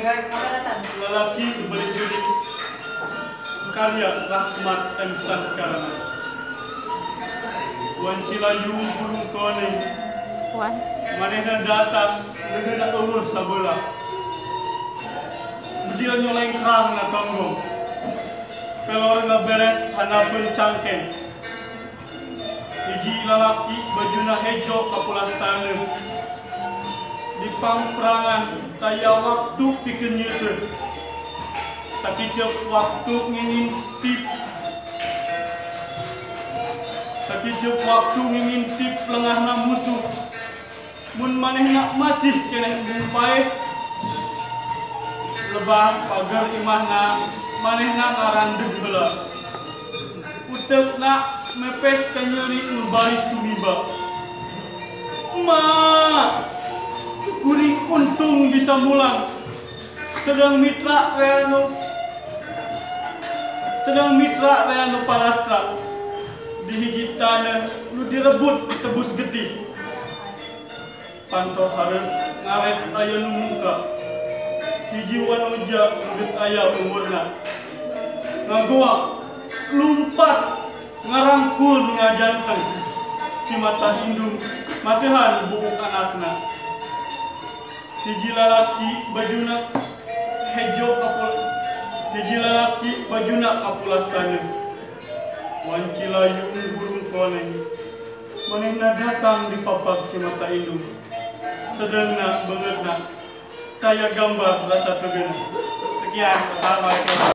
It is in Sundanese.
Lalaki beli jurik, karya Rahmat M. Saskarana. Wanci layung burung koneng, manehna datang leungeunna eueuh sabeula. Bedil nyolengkrang na tonggong, pelor ngaberes handapeun cangkeng. Hiji lalaki bajuna hejo kapulas taneuh. Di pangperangan taya waktu pikeun nyeuseuh. Sakiceup waktu ngingintip, sakiceup waktu ngingintip lengahna musuh. Mun manehna masih keneh embung paeh, lebah pager imahna manehna ngarandeg heula. Uteukna mepes ka nyeri nu baris tumiba. Ma, kuring untung bisa mulang. Sedang mitra reanu, sedang mitra reanu palastra. Di hiji taneuh nu direbut ditebus getih. Panto hareup ngaret aya nu muka. Hiji wanoja nu geus aya umurna. Ngagoak, lumpat, ngarangkul nu ngajanteng. Cimata indung masihan buuk anakna. Hiji lalaki bajuna hejo kapul, hiji lalaki bajuna kapulas taneuh. Wanci layung burung koneng, manehna datang di papak cimata indung. Sedeungna beungeutna taya gambar rasa teu geunah. Sekian, wassalamualaikum.